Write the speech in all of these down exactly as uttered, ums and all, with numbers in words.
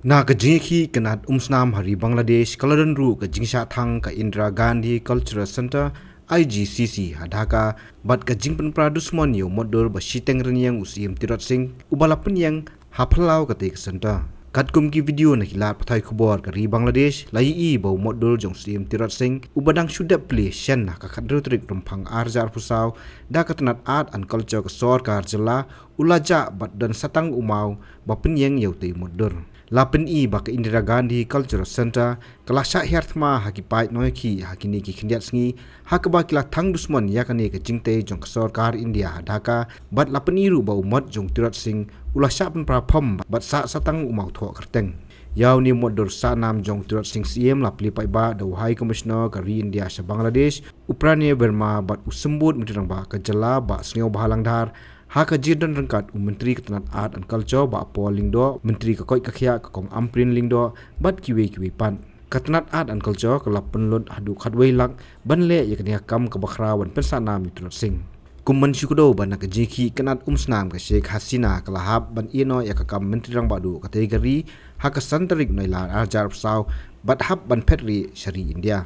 Na ka jingïakhih kynad umsnam ha ri Bangladesh, ka la don ruh ka jingshah thang ka Indira Gandhi Cultural Centre, I G C C, ha Dhaka, bad ka jingpynpra dusmon ïa u motdur ba shiteng rynïeng u Syiem Tirot Singh, uba la pynïeng ha phyllaw katei ka centre. Katkum ki video na ki lad pathai khubor ka ri Bangladesh, la ïohi ba u motdur jong u Syiem Tirot Singh, uba dang shu dep plie shen ha ka khathynriew tarik Rymphang arhajar arphew saw, da ka tnad Art and Culture ka sorkar jylla, u la jah bad don satang u maw ba pynïeng ïa utei u motdur. La pyni ba ka Indira Gandhi Cultural Centre ka la shah hiar thma ha ki paid nongïakhih ha kine ki khyndiat sngi, ha kaba ki la thang dusmon ïa kane ka jingtei jong ka sorkar India ha Dhaka, bad la pyni ruh ba u mot jong u Tirot Singh u la shah pynpra phom bad sah satang u maw thoh kyrteng. Ïa une u motdur sah nam jong u Tirot Singh Syiem la plie paidbah da u High Commissioner ka ri India sha Bangladesh, u Pranay Verma, bad u Symbud Myntri Rangbah ka jylla Bah Sniawbhalang Dhar, ha ka jingdon ryngkat u Myntri ka tnad Art and Culture Bah Paul Lyngdoh, Myntri ka koit ka khiah ka Kong Ampareen Lyngdoh, bad kiwei kiwei pat. Ka tnad Art and Culture ka la pynlut haduh khatwei lak ban leh ïa kane ka kam kaba khraw ban pynsah nam ïa u Tirot Singh. Kum ban shu kdew ba na ka jingïakhih kynad umsnam ka Sheikh Hasina ka la hap ban ïehnoh ïa ka kam Myntri Rangbah Duh katei ka ri ha ka san tarik Nailar arhajar arphew saw, bad hap ban phet rieh sha ri India.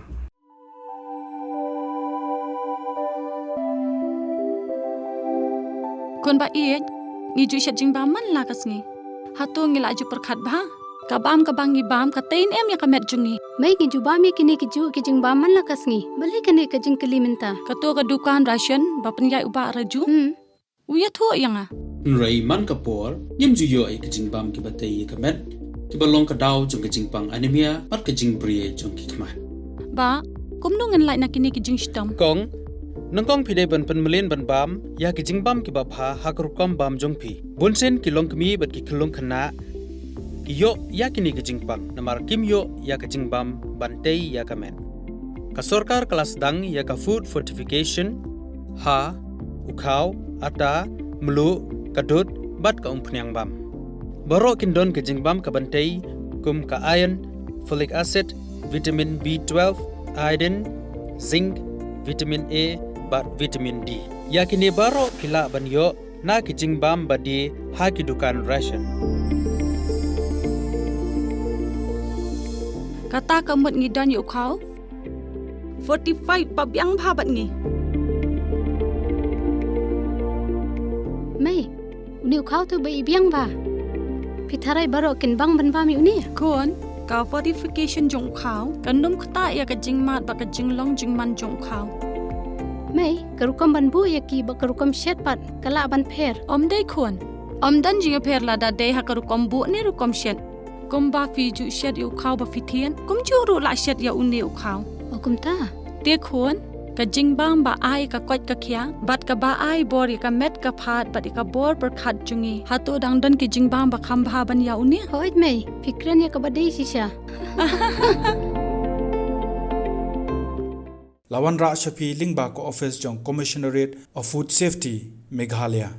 Khun ba ïeit, ngi ju shet jingbam man la ka sngi. Hato ngi la ju pyrkhat bha? Ka bam kaba ngi bam ka tei ne em ïa ka met jong ngi? Mei, ngi ju bam ïa kine ki juh ki jingbam man la ka sngi. Balei kane ka jingkylli mynta? Kato ka dukan ration ba pynïaid u Bah Raju? Hmm. U ïathuh ïa nga. Hynrei man ka por, ngim ju ïoh ïa ki jingbam kiba tei ïa ka met, kiba long ka daw jong ka jingpang anemia, bad ka jingbri jong ki khmat. Bah, kumno ngin lait na kine ki jingshitom? Kong, nyngkong phi dei ban pynmlien ban bam ïa ki jingbam kiba bha ha ka rukom bam jong phi. Bunsien ki longkmie bad ki khyllung khynnah ki ïoh ïa kine ki jingpang namar kim ïoh ïa ka jingbam ban tei ïa ka met. Ka sorkar ka la sdang ïa ka food fortification ha u khaw, ata, mluh, ka dud, bad ka umphniang bam. Baroh kin don ka jingbam ka ban tei kum ka iron, folic acid, vitamin B twelve, iodine, zinc, vitamin A, bad vitamin D. Ïa kine baroh phi lah ban ïoh na ki jingbam ba die ha ki dukan ration. Kata ka mut ngi don ïa u khaw fortified ba biang bha bad ngi. Mei, une u khaw te ba i biang bha. Phi tharai baroh kin bang ban bam ïa une? Khun, ka fortification jong u khaw kan ym ktah ïa ka jingmad bad ka jinglong jingman jong u khaw. Mei, ka rukom ban buh ïa ki bad ka rukom shet pat ka lah ban pher? Ym dei khun. Ym don jingpher lada dei ha ka rukom buh ne rukom shet. Kumba phi ju shet ïa u khaw ba phi thied, kumjuh ruh lah shet ïa une u khaw. O kumta. Te khun, ka jingbam ba ai ka koit ka khiah bad kaba ai bor ïa ka met ka phad bad ïa ka bor pyrkhat jong ngi, hato dang don ki jingbam ba kham bha ban ïa une? Hooid mei, phi kren ïa kaba dei shisha. La wanrah sha phi lyngba ka office jong Commissionerate of Food Safety, Meghalaya.